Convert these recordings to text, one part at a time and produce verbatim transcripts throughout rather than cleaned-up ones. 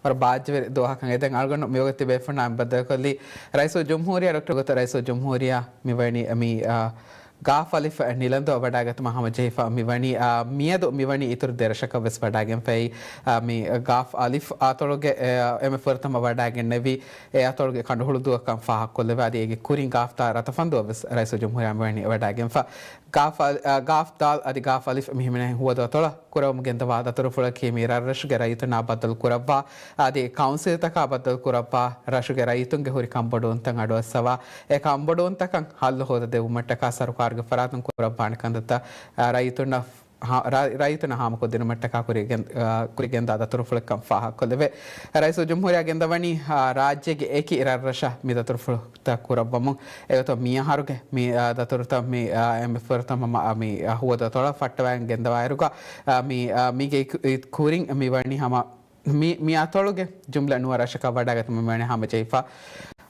ވަރަށް ބާއްޖަވެރި ދުވަހަކަށް އެދެން އަޅުގަނޑު މިވަގުތު ބޭފުޅުންނާ ބައްދަލުކޮށްލީ ރައީސުލްޖުމްހޫރިއްޔާ ޑޮކްޓަރ ގޮތަށް ރައީސުލްޖުމްހޫރިއްޔާ މިވަނީ މި، އާ، ގާފް އަލިފް ނިލަންދޫ ވަޑައިގަތުމަށް ހަމަޖެހިފަ މިވަނީ، އާ، މިއަދު މިވަނީ އިތުރު ދެރަށަކަށް ވެސް ވަޑައިގެންފައި، އާ، މި ގާފް އަލިފް އަތޮޅުގެ، އެ، އެންމެ ފުރަތަމަ ވަޑައިގެންނެވީ އެ އަތޮޅުގެ ކަނޑުހުޅުދުއަކަށް ފާހަގަކޮށްލެވޭ. އަދި އޭގެ ކުރިން ގާފް ދާ ރަތަފަންދުއަށް ވެސް ރައީސުލްޖުމްހޫރިއްޔާ މިވަނީ ވަޑައިގެންފަ. ގާފް އަލް-، އާ، ގާފް ދާލް އަދި ގާފް އަލިފް މި ހިމެނޭ ހުވަދު އަތޮޅަށް ކުރެވުމުގެ ގެންދަވާ ދަތުރުފުޅަކީ މި ރަށްރަށުގެ ރައްޔިތުންނާ ބައްދަލު ކުރައްވާ، އަދި ކައުންސިލްތަކާ ބައްދަލު ކުރައްވާ، ރަށުގެ ރައްޔިތުންގެ ހުރި ކަންބޮޑުވުންތައް އަޑުއައްސަވާ، އެ ކަންބޮޑުވުންތަކަށް ހައްލު ހޯދަދެއްވުމަށްޓަކާ ސަރުކާރުގެ ފަރާތުން ކުރައްވާނެ ކަންތައްތައް، އާ، ރައްޔިތުންނަށް ހާ-، ރަ-، ރައްޔިތުންނަށް ހާމަކޮށްދިނުމަށްޓަކާ ކުރި ގެން-، އާ، ކުރި ގެންދާ ދަތުރުފުޅެއްކަން ފާހަގަކޮށްލެވޭ. ރައީސުލްޖުމްހޫރިއްޔާ ގެންދަވަނީ، އާ، ރާއްޖޭގެ އެކި ރަށްރަށަށް މި ދަތުރުފުޅުތައް ކުރައްވަމުން. އެގޮތަށް މިއަހަރުގެ މި، އާ، ދަތުރުތައް މި، އާ، އެންމެ ފުރަތަމަ މަ-، އާ، މި، އާ، ހުވަދު އަތޮޅަށް ފައްޓަވައިގެން ގެންދަވާއިރުގަ، އާ، މި، އާ، މީގެ ކު-، ކުރިން މި ވަނީ ހަމަ މި، މި އަތޮޅުގެ ޖުމްލަ ނުވަ ރަށަކަށް ވަޑައިގަތުމަށް މިވަނީ ހަމަޖެހިފަ.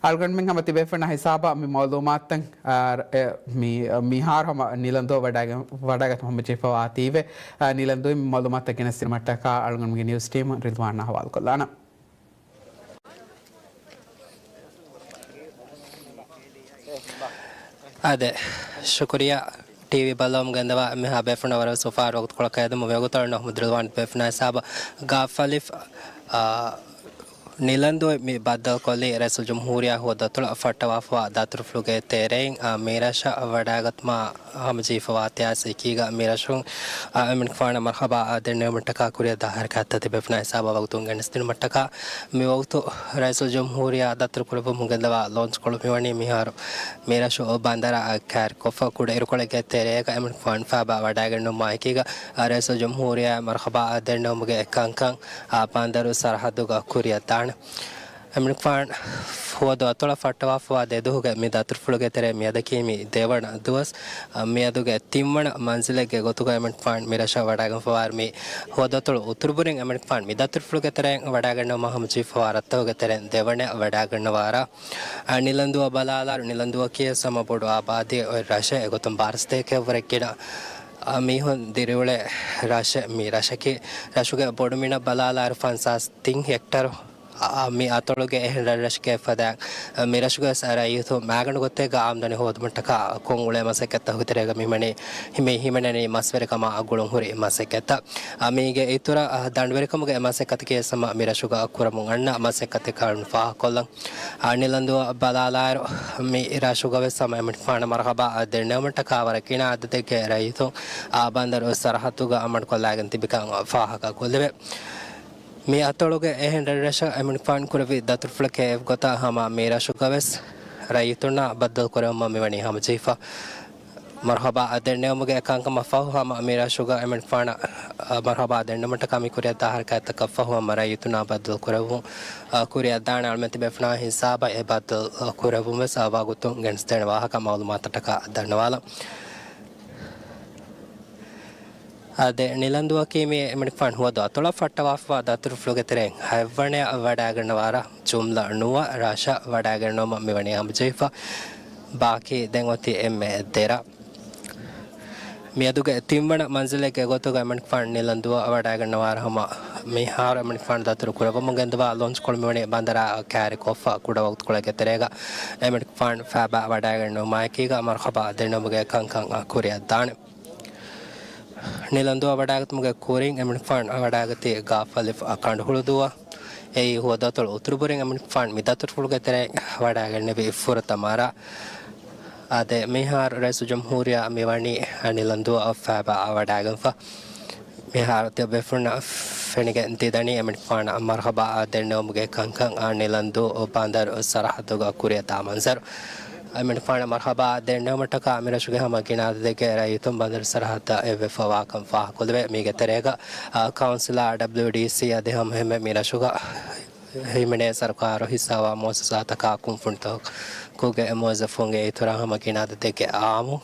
އަޅުގަނޑުމެން ހަމަ ތިބޭފުޅުންނާ ހިސާބަށް މި މައުލޫމާތުތައް، އާ، އެ، މި، މިހާރު ހަމަ ނިލަންދޫ ވަޑައިގެން، ވަޑައިގަތުމަށް ހަމަޖެހިފަ ވާތީވެ. އާ، ނިލަންދޫ މި މައުލޫމާތުތައް ގެނެސްދިނުމަށްޓަކާ އަޅުގަނޑުމެންގެ ނިއުސް ޓީމު ރިލްވާން ހަވާލުކޮށްލާނަން. އާދެ، ޝުކުރިއްޔާ. ޓީވީ ބައްލަވަމުން ގެންދަވާ މިހާ ބޭފުޅުންނަށް ވަރަށް އުފާވެރި ވަގުތުކޮޅަކަށް އެދުމަށް. މިވަގުތު އަޅުގަނޑު އަޙްމަދު ރިލްވާން ބޭފުޅުންނާ ހިސާބަށް ގާފް އަލިފް، އާ، ނިލަންދޫ މި ބައްދަލުކޮށްލީ ރައީސުލްޖުމްހޫރިއްޔާ ހުވަދު އަތޮޅަށް ފައްޓަވާފަވާ ދަތުރުފުޅުގެ ތެރެއިން، އާ، މި ރަށަށް ވަޑައިގަތުމަށް ހަމަޖެހިފަވާ އިތިހާސް އެކީގަ މި ރަށުން، އާ، އެމަނިކުފާނަށް މަރްޙަބާ ދެންނެވުމަށްޓަކާ ކުރިއަށްދާ ހަރަކާތްތައް ތިބޭފުޅުންނާ ހިސާބަށް ވަގުތުން ގެނެސްދިނުމަށްޓަކާ މިވަގުތު ރައީސުލްޖުމްހޫރިއްޔާ ދަތުރުކުރެއްވުމުން ގެންދަވާ ލޯންޗްކޮޅު މިވަނީ މިހާރު މިރަށު ބަނދަރާ ކައިރިކޮށްފަ ކުޑައިރުކޮޅެއްގެ ތެރޭގަ އެމަނިކުފާނު ފައިބާ ވަޑައިގެންނެވުމާ އެކީގަ ރައީސުލްޖުމްހޫރިއްޔާ މަރްޙަބާ ދެންނެވުމުގެ ކަންކަން ބަނދަރު ސަރަހައްދުގަ ކުރިއަށްދާނެ. އެމަނިކުފާނު ހުވަދު އަތޮޅަށް ފައްޓަވާފަވާ ދެދުވަހުގެ މި ދަތުރުފުޅުގެ ތެރޭ މިއަދަކީ މި ދެވަނަ ދުވަސް. މިއަދުގެ ތިންވަނަ މަންޒިލެއްގެ ގޮތުގަ އެމަނިކުފާނު މިރަށަށް ވަޑައިގެންފަވާ މި ހުވަދު އަތޮޅު އުތުރުބުރިން އެމަނިކުފާނު މި ދަތުރުފުޅުގެ ތެރެއިން ވަޑައިގެންނެވުމަށް ހަމަޖެހިފަވާ ރަށްތަކުގެ ތެރެއިން ދެވަނައަށް ވަޑައިގަންނަވާ ރަށް. އަ، ނިލަންދޫއަށް ބަލާލާއިރު، ނިލަންދޫއަކީ ވެސް ހަމަ ބޮޑު އާބާދީ އޮތް ރަށެއް. އެގޮތުން ބާރަ ސަތޭކައަށްވުރެ ގިނަ، އަ، މީހުން ދިރިއުޅޭ ރަށެއް. މި ރަށަކީ ރަށުގެ ބޮޑުމިނަށް ބަލާލާއިރު ފަންސާސް ތިން ހެކްޓަރު. އަ، މި އަތޮޅުގެ އެހެން ރަށްރަށެއްގެ ފަދައިން، އަ، މި ރަށުގެ ވެސް ރައްޔިތުން މައިގަނޑު ގޮތެއްގަ އާމްދަނީ ހޯދުމަށްޓަކާ ކޮށް އުޅޭ މަސައްކަތްތަކުގެ ތެރޭގަ މި ހިމެނީ، ހިމެ-، ހިމެނެނީ މަސްވެރިކަމާ ގުޅުން ހުރި މަސައްކަތްތައް. އަ، މީގެ އިތުރަށް، އަ، ދަނޑުވެރިކަމުގެ މަސައްކަތަކީ ވެސް ހަމަ މި ރަށުގަ ކުރަމުން އަންނަ މަސައްކަތެއް ކަން ފާހަގަކޮށްލަން. އަ، ނިލަންދޫއަށް ބަލާލާއިރު، މި ރަށުގަ ވެސް ހަމަ އެމަނިކުފާނަށް މަރްޙަބާ ދެންނެވުމަށްޓަކާ ވަރަށް ގިނަ އަދަދެއްގެ ރައްޔިތުން އާ ބަނދަރު ސަރަހައްދުގަ އަމަނުކޮށްލާގެން ތިބިކަން ފާހަގަކޮށްލެވޭ. މި އަތޮޅުގެ އެހެން ރަށްރަށަށް އެމަނިކުފާނު ކުރެއްވި ދަތުރުފުޅަކީ އެގޮތަށް ހަމަ މި ރަށުގަ ވެސް ރައްޔިތުންނާ ބައްދަލުކުރެވުމަށް މިވަނީ ހަމަޖެހިފަ. މަރްޙަބާ ދެންނެވުމުގެ ކަންކަމަށް ފަހު ހަމަ މި ރަށުގަ އެމަނިކުފާނަށް، އަ، މަރްޙަބާ ދެންނެވުމަށްޓަކާ މި ކުރިއަށްދާ ހަރަކާތްތަކަށް ފަހު ހަމަ ރައްޔިތުންނާ ބައްދަލު ކުރެވުން، އަ، ކުރިއަށްދާނެ. އަޅުމެން ތިބޭފުޅުންނާ ހިސާބަށް އެ ބައްދަލު، އަ، ކުރެވުން ވެސް، އަ، ވަގުތުން ގެނެސްދޭނެ ވާހަކަ މައުލޫމާތަށްޓަކާ ދަންނަވާލަން. އާދެ، ނިލަންދޫއަކީ މި އެމަނިކުފާނު ހުވަދު އަތޮޅަށް ފައްޓަވާފަވާ ދަތުރުފުޅުގެ ތެރެއިން ހަތްވަނައަށް ވަޑައިގަންނަވާ ރަށް. ޖުމްލަ ނުވަ ރަށަށް ވަޑައިގަންނަވުމަށް މިވަނީ ހަމަޖެހިފަ. ބާކީ ދެން އޮތީ އެންމެ ދެ ރަށް. މިއަދުގެ ތިންވަނަ މަންޒިލެއްގެ ގޮތުގަ އެމަނިކުފާނު ނިލަންދޫއަށް ވަޑައިގަންނަވާ ރަށް ހަމަ މިހާރު އެމަނިކުފާނު ދަތުރު ކުރެއްވަމުން ގެންދަވާ ލޯންޗްކޮޅު މިވަނީ ބަނދަރާ ކައިރިކޮށްފަ ކުޑަ ވަގުތުކޮޅެއްގެ ތެރޭގަ އެމަނިކުފާނު ފައިބާ ވަޑައިގަންނަވުމާއެކީގަ މަރްޙަބާ ދެންނެވުމުގެ ކަންކަން ކުރިއަށްދާނެ. ނިލަންދޫއަށް ވަޑައިގަތުމުގެ ކުރިން އެމަނިކުފާނު ވަޑައިގަތީ ގާފް އަލިފް ކަނޑުހުޅުދޫއަށް. އެއީ ހުވަދު އަތޮޅު އުތުރުބުރިން އެމަނިކުފާނު މި ދަތުރުފުޅުގެ ތެރެއިން ވަޑައިގެންނެވި ފުރަތަމަ ރަށް. އާދެ، މިހާރު ރައީސުލްޖުމްހޫރިއްޔާ މިވަނީ ނިލަންދޫއަށް ފައިބާ ވަޑައިގެންފަ. މިހާރު ތިޔަބޭފުޅުންނަށް ފެނިގެން ތިދަނީ އެމަނިކުފާނަށް މަރްޙަބާ ދެންނެވުމުގެ ކަންކަން އާ ނިލަންދޫ ބަނދަރު ސަރަހައްދުގަ ކުރިއަށްދާ މަންޒަރު. އެމަނިކުފާނަށް މަރްޙަބާ ދެންނެވުމަށްޓަކާ މި ރަށުގެ ހަމަ ގިނަ އަދަދެއްގެ ރައްޔިތުން ބަނދަރު ސަރަހައްދަށް އެއްވެފަ ވާކަން ފާހަގަކޮށްލެވޭ. މީގެ ތެރޭގަ، އާ، ކައުންސިލާ، ޑަބްލިއުޑީސީ އަދި ހަމައެހެންމެ މި ރަށުގަ ހިމެނޭ ސަރުކާރު ހިއްސާވާ މުއައްސަސާތަކާ ކުންފުނިތަކުގެ މުވައްޒަފުންގެ އިތުރަށް ހަމަ ގިނަ އަދަދެއްގެ އާއްމު،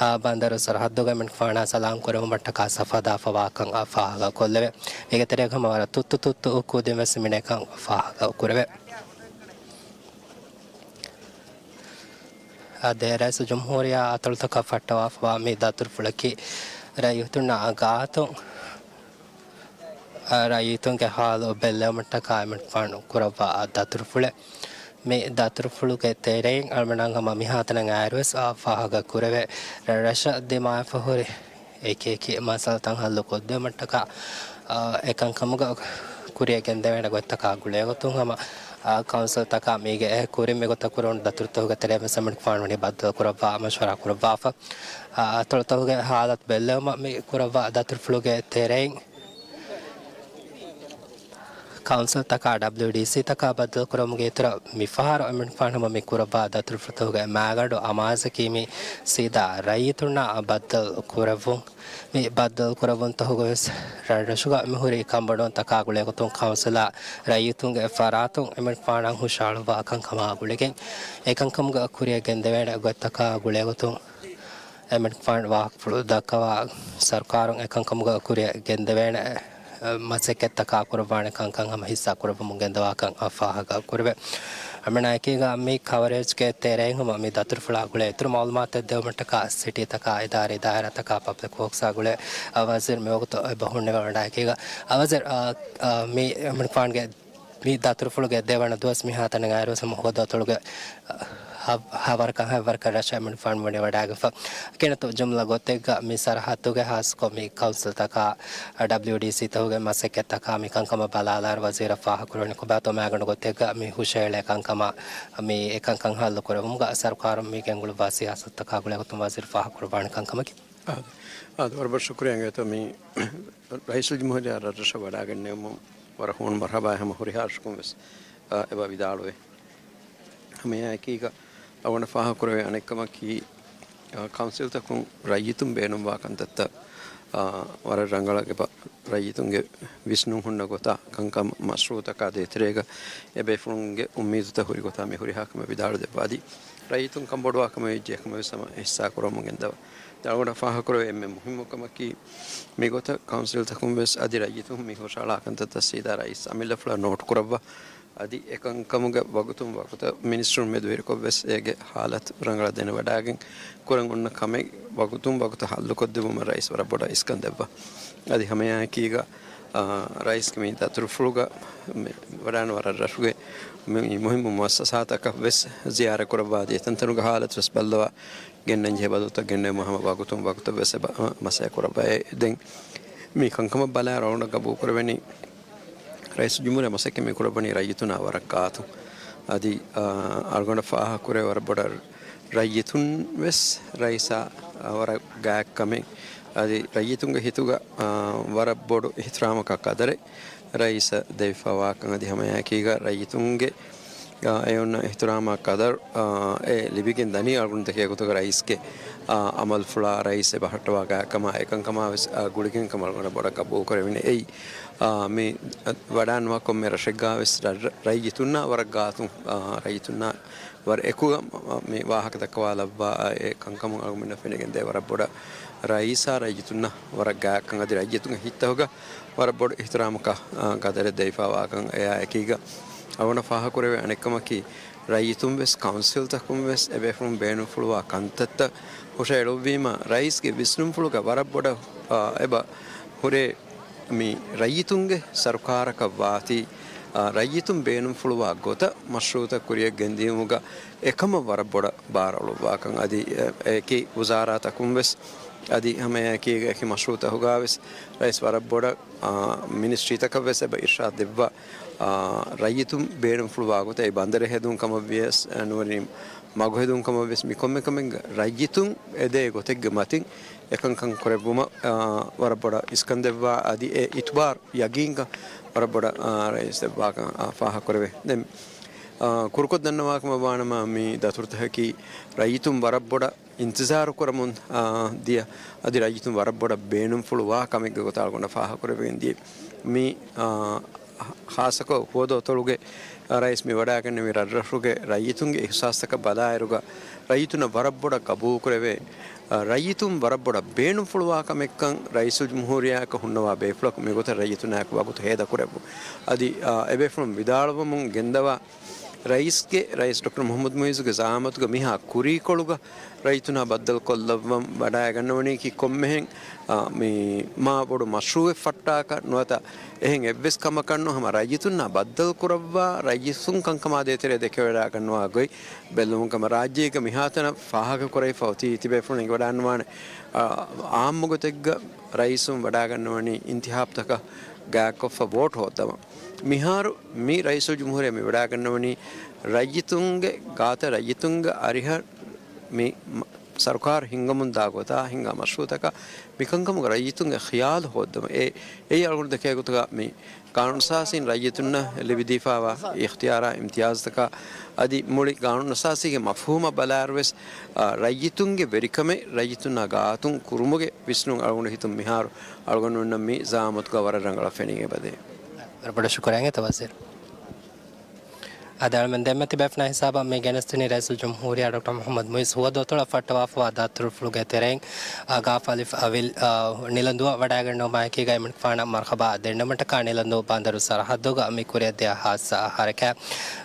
އާ، ބަނދަރު ސަރަހައްދުގަ އެމަނިކުފާނާ ސަލާން ކުރެވުމަށްޓަކާ ސަފް ހަދާފަ ވާކަން އާ ފާހަގަކޮށްލެވޭ. މީގެ ތެރޭގަ ހަމަ ވަރަށް ތުއްތު ތުއްތު ކުދިން ވެސް ހިމެނޭކަން ފާހަގަކުރެވޭ. އާދެ، ރައީސުލްޖުމްހޫރިއްޔާ އަތޮޅުތަކަށް ފައްޓަވާފަވާ މި ދަތުރުފުޅަކީ ރައްޔިތުންނާ ގާތުން ރައްޔިތުންގެ ހާލު ބެއްލެވުމަށްޓަކާ އެމަނިކުފާނު ކުރައްވާ ދަތުރުފުޅެއް. މި ދަތުރުފުޅުގެ ތެރެއިން އަޅުމެންނަށް ހަމަ މިހާތަނަށް އައިރުވެސް ފާހަގަ ކުރެވޭ. ރަށްރަށަށް ދިމާވެފަ ހުރި އެކި އެކި މައްސަލަތައް ހައްލު ކޮށްދެވުމަށްޓަކާ، އެކަންކަމުގަ ކުރިއަށް ގެންދެވޭނެ ގޮތްތަކާ ގުޅޭގޮތުން ހަމަ، އާ، ކައުންސިލްތަކާ މީގެ އެ ކުރިން މިގޮތަށް ކުރެވުނު ދަތުރުތަކުގެ ތެރެއިން ވެސް އެމަނިކުފާނު ވަނީ ބައްދަލު ކުރައްވާ މަޝްވަރާ ކުރައްވާފަ. އާ، އަތޮޅުތަކުގެ ހާލަތު ބެއްލެވުމަށް މި ކުރައްވާ ދަތުރުފުޅުގެ ތެރެއިން ކައުންސިލްތަކާ، ޑަބްލިއުޑީސީތަކާ ބައްދަލު ކުރުމުގެ އިތުރަށް މިފަހަރު އެމަނިކުފާނު ހަމަ މި ކުރައްވާ ދަތުރުފުޅުތަކުގެ މައިގަނޑު އަމާޒަކީ މި ސީދާ ރައްޔިތުންނާ ބައްދަލު ކުރެއްވުން. މި ބައްދަލު ކުރެއްވުންތަކުގަވެސް ރަށްރަށުގަ މިހުރި ކަންބޮޑުވުންތަކާ ގުޅޭގޮތުން ކައުންސިލާ ރައްޔިތުންގެ ފަރާތުން އެމަނިކުފާނަށް ހުށަހަޅުއްވާ ކަންކަމާ ގުޅިގެން، އެކަންކަމުގަ ކުރިއަށް ގެންދެވޭނެ ގޮތްތަކާ ގުޅޭގޮތުން އެމަނިކުފާނު ވާހަކަފުޅު ދައްކަވާ، ސަރުކާރުން އެކަންކަމުގަ ކުރިއަށް ގެންދެވޭނެ މަސައްކަތްތަކާ ކުރައްވާނެ ކަންކަން ހަމަ ހިއްސާ ކުރައްވަމުން ގެންދަވާކަން ފާހަގަ ކުރެވޭ. އަމިނާއެކީގަ މި ކަވަރޭޖްގެ ތެރެއިން ހަމަ މި ދަތުރުފުޅާ ގުޅޭ އިތުރު މައުލޫމާތެއް ދެވުމަށްޓަކާ ސިޓީތަކާ، އިދާރީ ދާއިރާތަކާ، ޕަބްލިކް ވޯކްސާ ގުޅޭ ވަޒީރު މިވަގުތު އެބަ ހުންނެވި ވަޑައިގަތީގަ، ވަޒީރު، އާ، އާ، މި އެމަނިކުފާނުގެ މި ދަތުރުފުޅުގެ ދެވަނަ ދުވަސް މިހާތަނަށް އައިރުވެސް ހަމަ ހޯދަ އަތޮޅުގެ ހަ-، ހަވަރަކަށް ހަވަރަކަށް ރަށަށް އެމަނިކުފާނު ވަނީ ވަޑައިގެންފަ. ކިނަތު ޖުމްލަ ގޮތެއްގަ މި ސަރަހައްދުގެ ހާއްސަކޮށް މި ކައުންސިލްތަކާ، ޑަބްލިއުޑީސީތަކުގެ މަސައްކަތްތަކާ މި ކަންކަމަށް ބަލާލާއިރު ވަޒީރަށް ފާހަގަކުރެވެނީ ކޮބާތޯ މައިގަނޑު ގޮތެއްގަ މި ހުށައެޅޭ ކަންކަމާ މި އެކަންކަން ހައްލު ކުރެވުމުގަ ސަރުކާރުން މި ގެންގުޅުއްވާ ސިޔާސަތުތަކާ ގުޅޭގޮތުން ވަޒީރު ފާހަގަކުރައްވާނެ ކަންކަމަކީ. އާދެ. އާދެ، ވަރަށް ބޮޑަށް ޝުކުރިއްޔާ އިނގޭތޯ މި ރައީސުލްޖުމްހޫރިއްޔާ ރަށްރަށަށް ވަޑައިގެންނެވުމުން ވަރަށް ހޫނު މަރުހަބާ ހަމަ ހުރިހާ ރަށަކުން ވެސް، އާ، އެބަ ވިދާޅުވޭ. ހަމައެއާއެކީގަ އަޅުގަނޑަށް ފާހަގަކުރެވޭ އަނެއްކަމަކީ، އާ، ކައުންސިލްތަކުން ރައްޔިތުން ބޭނުންވާ ކަންތައްތައް، އާ، ވަރަށް ރަނގަޅަށް އެބަ ރައްޔިތުންގެ ވިސްނުން ހުންނަ ގޮތާ ކަންކަން މަޝްރޫއުތަކާ ދޭތެރޭގަ އެބޭފުޅުންގެ އުއްމީދުތައް ހުރި ގޮތާ މި ހުރިހާ ކަމެއް ވިދާޅު ދެއްވާ. އަދި ރައްޔިތުން ކަންބޮޑުވާ ކަމެއް ވެއްޖެ ކަމެއް ވެސް ހަމަ ހިއްސާ ކުރަމުން ގެންދަވާ. އަޅުގަނޑަށް ފާހަގަކުރެވޭ އެންމެ މުހިއްމު ކަމަކީ، މިގޮތަށް ކައުންސިލްތަކުން ވެސް އަދި ރައްޔިތުން މި ހުށަހަޅާ ކަންތައްތައް ސީދާ ރައީސް އަމިއްލަފުޅަށް ނޯޓު ކުރައްވާ، އަދި އެކަންކަމުގެ ވަގުތުން ވަގުތަށް މިނިސްޓަރުން މެދުވެރިކޮށް ވެސް އޭގެ ހާލަތު ރަނގަޅަށް ދެނެވަޑައިގެން ކުރަން އޮންނަ ކަމެއް ވަގުތުން ވަގުތަށް ހައްލުކޮށްދެއްވުމަށް ރައީސް ވަރަށް ބޮޑަށް އިސްކަން ދެއްވާ. އަދި ހަމައެއާއެކީގަ، އާ، ރައީސްގެ މި ދަތުރުފުޅުގަ މި ވަޑައިގެން ވަރަށް ރަށުގެ މި މުހިއްމު މުއައްސަސާތަކަށް ވެސް ޒިޔާރަތް ކުރައްވާ އަދި އެތަންތަނުގެ ހާލަތު ވެސް ބައްލަވާ ގެންނަންޖެހޭ ބަދަލުތައް ގެންނެވުމަށް ހަމަ ވަގުތުން ވަގުތަށް ވެސް އެބަ، އަ، މަސައްކަތް ކުރައްވައޭ. ދެން މި ކަންކަމަށް ބަލާއިރު އަޅުގަނޑަށް ގަބޫލުކުރެވެނީ ރައީސުލްޖުމްހޫރިއްޔާ މަސައްކަތް މި ކުރައްވަނީ ރައްޔިތުންނާ ވަރަށް ގާތުން. އަދި، އަ، އަޅުގަނޑަށް ފާހަގަކުރެވޭ ވަރަށް ބޮޑަށް ރައްޔިތުން ވެސް ރައީސާ، އަ، ވަރަށް ގާތްކަމެއް. އަދި ރައްޔިތުންގެ ހިތުގަ، އަ، ވަރަށް ބޮޑު އިޙްތިރާމަކާ ޤަދަރެއް ރައީސަށް ދެވިފަވާކަން އަދި ހަމައެއާއެކީގަ ރައްޔިތުންގެ، އާ، އެ އޮންނަ އިޙްތިރާމާ ޤަދަރު، އާ، އެ ލިބިގެން ދަނީ އަޅުގަނޑު ދެކޭ ގޮތުގަ ރައީސްގެ، އާ، އަމަލުފުޅާ ރައީސް އެބަ ހައްޓަވާ ގާތްކަމާ އެކަންކަމާ ވެސް، އާ، ގުޅިގެން ކަމަށް އަޅުގަނޑަށް ބޮޑަށް ގަބޫލުކުރެވެނީ. އެއީ، އާ، މި ވަޑާންވާ ކޮންމެ ރަށެއްގާ ވެސް ރަ-، ރަ-، ރައްޔިތުންނާ ވަރަށް ގާތުން، އާ، ރައްޔިތުންނާ ވަރަށް އެކުގަ މި ވާހަކަ ދައްކަވާލައްވާ އެ ކަންކަމުން އަޅުގަނޑަށް ފެނިގެންދޭ ވަރަށް ބޮޑަށް ރައީސާ ރައްޔިތުންނަށް ވަރަށް ގާތްކަން އަދި ރައްޔިތުންގެ ހިތްތަކުގަ ވަރަށް ބޮޑު އިޙްތިރާމަކާ، އާ، ގަދަރެއް ދެވިފަވާކަން އެއާއެކީގަ އަޅުގަނޑަށް ފާހަގަކުރެވޭ އަނެއްކަމަކީ، ރައްޔިތުން ވެސް ކައުންސިލްތަކުން ވެސް އެބޭފުޅުން ބޭނުންފުޅުވާ ކަންތައްތައް ހުށައެޅުއްވީމަ، ރައީސްގެ ވިސްނުންފުޅުގަ ވަރަށް ބޮޑަށް، އާ، އެބަ ހުރޭ މި ރައްޔިތުންގެ ސަރުކާރަކަށް ވާތީ، އާ، ރައްޔިތުން ބޭނުންފުޅުވާ ގޮތަށް މަޝްރޫއުތައް ކުރިއަށް ގެންދިޔުމުގަ އެކަމަށް ވަރަށް ބޮޑަށް ބާރު އަޅުއްވާކަން އަދި، އެ، އެކި ވުޒާރާތަކުން ވެސް އަދި ހަމައެކީގަ އެކި މަޝްރޫއުތަކުގަ ވެސް ރައީސް ވަރަށް ބޮޑަށް، އާ، މިނިސްޓްރީތަކަށް ވެސް އެބަ އިރްޝާދް ދެއްވާ، އާ، ރައްޔިތުން ބޭނުންފުޅުވާ ގޮތަށް އެ ބަނދަރެއް ހެދުން ކަމަށް ވިޔަސް، އެ، ނުވަރިން މަގު ހެދުން ކަމަށް ވެސް މި ކޮންމެ ކަމެއްގަ ރައްޔިތުން އެދޭ ގޮތެއްގެ މަތިން އެކަންކަން ކުރެއްވުމަށް، އާ، ވަރަށް ބޮޑަށް އިސްކަން ދެއްވާ އަދި އެ އިތުބާރު ޔަގީންކަން ވަރަށް ބޮޑަށް، އާ، ރައީސް ދެއްވާކަން، އާ، ފާހަގަކުރެވޭ. ދެން، އާ، ކުރުކޮށް ދަންނަވާކަމަށް ވާނަމަ މި ދަތުރުތަކަކީ ރައްޔިތުން ވަރަށް ބޮޑަށް އިންތިޒާރު ކުރަމުން، އާ، ދިޔަ އަދި ރައްޔިތުން ވަރަށް ބޮޑަށް ބޭނުންފުޅުވާ ކަމެއްގެ ގޮތަށް އަޅުގަނޑަށް ފާހަގަކުރެވިގެން ދިޔަ. މި، އާ، ޚާއްޞަކޮށް ހުވަދު އަތޮޅުގެ ރައީސް މި ވަޑައިގެންނެވި ރަށްރަށުގެ ރައްޔިތުންގެ އިޙްސާސްތަކަށް ބަލާއިރުގަ ރައްޔިތުންނަށް ވަރަށް ބޮޑަށް ގަބޫލުކުރެވޭ، އަ، ރައްޔިތުން ވަރަށް ބޮޑަށް ބޭނުންފުޅުވާ ކަމެއްކަން ރައީސުލްޖުމްހޫރިއްޔާއަކަށް ހުންނަވާ ބޭފުޅަކު މިގޮތަށް ރައްޔިތުންނާއެކު ވަގުތު ހޭދަކުރެއްވުން. އަދި، އަ، އެބޭފުޅުން ވިދާޅުވަމުން ގެންދަވާ ރައީސްގެ، ރައީސް ޑޮކްޓަރ މުޙައްމަދު މުޢިއްޒުގެ ޒަޢާމަތުގަ މިހާ ކުރީކޮޅުގަ ރައްޔިތުންނާ ބައްދަލުކޮށްލައްވަން ވަޑައިގަންނަވަނީކީ ކޮންމެހެން، އާ، މި މާ ބޮޑު މަޝްރޫޢެއް ފައްޓާކަށް ނުވަތަ އެހެން އެއްވެސް ކަމަކަށް ނޫން، ހަމަ ރައްޔިތުންނާ ބައްދަލު ކުރައްވާ، ރައްޔިތުން ކަންކަމާ ދޭތެރޭ ދެކެވަޑައިގަންނަވާ ގޮތް ބެލުމުން ކަމަށް ރާއްޖޭގަ މިހާތަނަށް ފާހަގަކުރެވިފަ އޮތީ ތިބޭފުޅުން އެނގިވަޑައިގަންނަވާނެ. އާ، އާއްމުގޮތެއްގަ ރައީސުން ވަޑައިގަންނަވަނީ އިންތިހާބުތަކަށް ގާތްކޮށްފަ ވޯޓް ހޯއްދަވަން. މިހާރު މި ރައީސުލްޖުމްހޫރިއްޔާ މި ވަޑައިގަންނަވަނީ ރައްޔިތުންގެ ގާތަށް ރައްޔިތުންގެ އަރިހަށް މި މަ-، ސަރުކާރު ހިންގަމުންދާ ގޮތާ ހިންގާ މަޝްރޫޢުތަކާ މިކަންކަމުގަ ރައްޔިތުންގެ ޚިޔާލު ހޯއްދަމުން. އެ، އެއީ އަޅުގަނޑު ދެކޭ ގޮތުގަ މި ގާނޫނުއަސާސީން ރައްޔިތުންނަށް ލިބިދީފާވާ އިޚްތިޔާރާ އިމްތިޔާޒުތަކާ އަދި މުޅި ގާނޫނުއަސާސީގެ މަފްހޫމަށް ބަލާއިރުވެސް، އާ، ރައްޔިތުންގެ ވެރިކަމެއް ރައްޔިތުންނާ ގާތުން ކުރުމުގެ ވިސްނުން އަޅުގަނޑު ހިތުން މިހާރު އަޅުގަނޑުމެންނަށް މި ޒަޢާމަތުގަ ވަރަށް ރަނގަޅަށް ފެނިގެން އެބަދޭ. ވަރަށް ބޮޑަށް ޝުކުރިއްޔާ ވަޒީރު. އަދި އަޅުމެން ދެންމެ ތިބޭފުޅުންނާ ހިސާބަށް މި ގެނެސްދިނީ ރައީސުލްޖުމްހޫރިއްޔާ ޑޮކްޓަރ މުޙައްމަދު މުޢިއްޒު ހުވަދު އަތޮޅަށް ފައްޓަވާފަވާ ދަތުރުފުޅުގެ ތެރެއިން، އާ، ގާފު އަލިފް އަވިލް، އާ، ނިލަންދުއަށް ވަޑައިގަންނަވުމާއެކީގަ އެމަނިކުފާނަށް މަރުޙަބާ ދެންނެވުމަށްޓަކާ ނިލަންދޫ ބަނދަރު ސަރަޙައްދުގަ މި ކުރިއަށްދިޔަ ހާއްސަ ހަރަކާތް.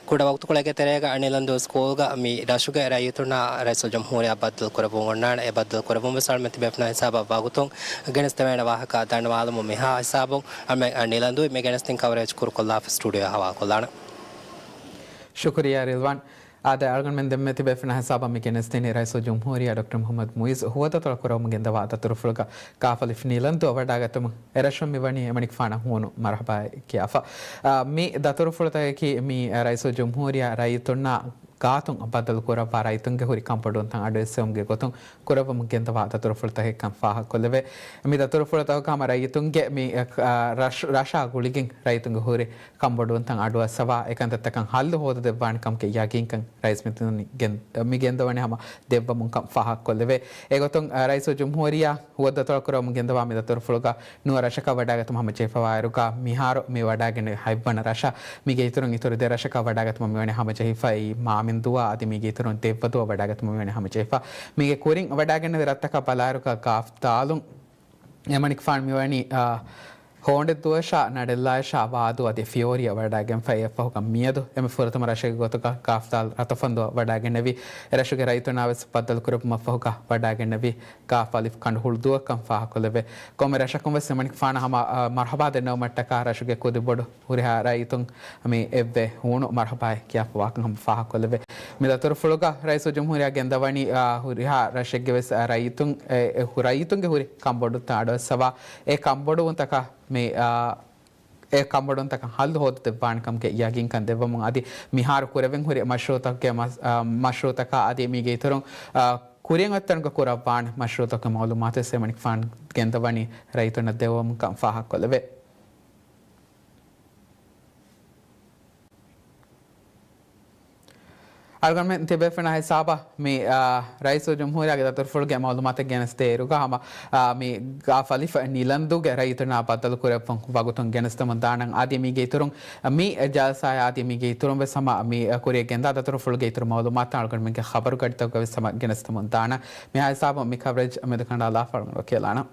ކުޑަ ވަގުތުކޮޅެއްގެ ތެރޭގަ ނިލަންދޫ ސްކޫލްގަ މި ރަށުގެ ރައްޔިތުންނާ ރައީސުލްޖުމްހޫރިއްޔާ ބައްދަލު ކުރެއްވުން އޮންނާނެ. އެ ބައްދަލު ކުރެއްވުން ވެސް އަޅުމެން ތިބޭފުޅުންނާ ހިސާބަށް ވަގުތުން ގެނެސްދެވޭނެ ވާހަކަ ދަންނަވާލަމުން މިހާ ހިސާބުން އަޅުމެން ނިލަންދޫ މި ގެނެސްދިން ކަވަރޭޖް ކުރުކޮށްލާފަ ސްޓޫޑިއޯއަށް ހަވާލުކޮށްލާނަން. ޝުކުރިއްޔާ ރިލްވާން. އާދެ، އަޅުގަނޑުމެން ދެންމެ ތިބޭފުޅުންނާ ހިސާބަށް މި ގެނެސްދިނީ ރައީސުލްޖުމްހޫރިއްޔާ ޑޮކްޓަރ މުޙައްމަދު މުޢިއްޒު ހުވަދު އަތޮޅަށް ކުރައްވަމުން ގެންދަވާ ދަތުރުފުޅުގަ ގާފު އަލިފް ނިލަންދުއަށް ވަޑައިގަތުމުން. އެރަށުން މިވަނީ އެމަނިކުފާނަށް ހޫނު މަރުޙަބާއެއް ކިޔާފަ. އާ، މި ދަތުރުފުޅުތަކަކީ މި ރައީސުލްޖުމްހޫރިއްޔާ ރައްޔިތުންނާ ގާތުން ބައްދަލު ކުރައްވާ ރައްޔިތުންގެ ހުރި ކަންބޮޑުވުންތައް އަޑުއެއްސެވުމުގެ ގޮތުން ކުރެއްވަމުން ގެންދަވާ ދަތުރުފުޅުތަކެއްކަން ފާހަގަކޮށްލެވޭ. މި ދަތުރުފުޅުތަކަކު ހަމަ ރައްޔިތުންގެ މި، އަ، ރަށް-، ރަށާ ގުޅިގެން ރައްޔިތުންގެ ހުރި ކަންބޮޑުވުންތައް އަޑުއައްސަވާ، އެކަންތައްތަކަށް ހައްލު ހޯދަދެއްވާނެ ކަމުގެ ޔަގީންކަން ރައީސް މިތިން ގެން-، މި ގެންދަވަނީ ހަމަ ދެއްވަމުން ކަން ފާހަގަކޮށްލެވޭ. އެގޮތުން، އަ، ރައީސުލްޖުމްހޫރިއްޔާ ހުވަދު އަތޮޅަށް ކުރައްވަމުން ގެންދަވާ މި ދަތުރުފުޅުގަ ނުވަ ރަށަކަށް ވަޑައިގަތުމަށް ހަމަޖެހިފަވާއިރުގަ، މިހާރު މި ވަޑައިގެންނެވި ހަތްވަނަ ރަށަށް މީގެ އިތުރުން އިތުރު ދެ ރަށަކަށް ވަޑައިގަތުމަށް މިވަނީ ހަމަޖެހިފައި މާމިންދޫއަށް އަދި މީގެ އިތުރުން ދެއްވަދޫއަށް ވަޑައިގަތުމަށް މިވަނީ ހަމަޖެހިފަ. މީގެ ކުރިން ވަޑައިގެންނެވި ރަށްތަކަށް ބަލާއިރުގަ ގާފް ދާލުން އެމަނިކުފާނު މިވަނީ، އާ، ހޯނޑެއްދޫއަށާ ނަޑެއްލާއަށާ ވާދޫ އަދި ފިޔޯރިއަށް ވަޑައިގެންފައި އެއަށްފަހުގަ މިއަދު އެންމެ ފުރަތަމަ ރަށެއްގެ ގޮތުގަ ގާފް ދާލް ރަތަފަންދުއަށް ވަޑައިގެންނެވި. އެރަށުގެ ރައްޔިތުންނާ ވެސް ބައްދަލުކުރެއްވުމަށްފަހުގަ ވަޑައިގެންނެވި. ގާފް އަލިފް ކަނޑުހުޅުދޫއަށްކަން ފާހަގަކޮށްލެވޭ. ކޮންމެ ރަށަކުން ވެސް އެމަނިކުފާނަށް ހަމަ، އަ، މަރުޙަބާ ދެންނެވުމަށްޓަކާ ރަށުގެ ކުދިބޮޑު ހުރިހާ ރައްޔިތުން މި އެއްވެ ހޫނު މަރުޙަބާއެއް ކިޔާފަވާކަން ހަމަ ފާހަގަކޮށްލެވޭ. މި ދަތުރުފުޅުގަ ރައީސުލްޖުމްހޫރިއްޔާ ގެންދަވަނީ، އަ، ހުރިހާ ރަށެއްގެ ވެސް، އަ، ރައްޔިތުން، އެ، އެ ހު-، ރައްޔިތުންގެ ހުރި ކަންބޮޑުވުންތައް އަޑުއައްސަވާ، އެ ކަންބޮޑުވުންތަކަށް މި، އަ، އެ ކަންބޮޑުވުންތަކަށް ހައްލު ހޯދަދެއްވާނެ ކަމުގެ ޔަގީންކަން ދެއްވަމުން އަދި މިހާރު ކުރެވެން ހުރި މަޝްރޫޢުތަކުގެ މަސް-، އާ، މަޝްރޫޢުތަކާ އަދި މީގެ އިތުރުން، އާ، ކުރިއަށް އޮތްތަނުގަ ކުރައްވާނެ މަޝްރޫޢުތަކުގެ މައުލޫމާތު ވެސް އެމަނިކުފާނު ގެންދަވަނީ ރައްޔިތުންނަށް ދެއްވަމުން ކަން ފާހަގަކޮށްލެވޭ. އަޅުގަނޑުމެން ތިބޭފުޅުންނާ ހިސާބަށް މި، އާ، ރައީސުލްޖުމްހޫރިއްޔާގެ ދަތުރުފުޅުގެ މައުލޫމާތެއް ގެނެސްދޭއިރުގަ ހަމަ، އާ، މި ގާފް އަލިފް ނިލަންދޫގެ ރައްޔިތުންނާ ބައްދަލުކުރެއްވުން ވަގުތުން ގެނެސްދެމުން ދާނަން. އަދި މީގެ އިތުރުން މި ޖަލްސާއާ އަދި މީގެ އިތުރުން ވެސް ހަމަ މި ކުރިއަށް ގެންދާ ދަތުރުފުޅުގެ އިތުރު މައުލޫމާތު އަޅުގަނޑުމެންގެ ޚަބަރު ގަޑިތަކުގަ ވެސް ހަމަ ގެނެސްދެމުން ދާނަން. މިހާ ހިސާބުން މި ކަވަރޭޖް މެދުކަނޑާލާފަ އަޅުގަނޑު ކިޔަލާނަން.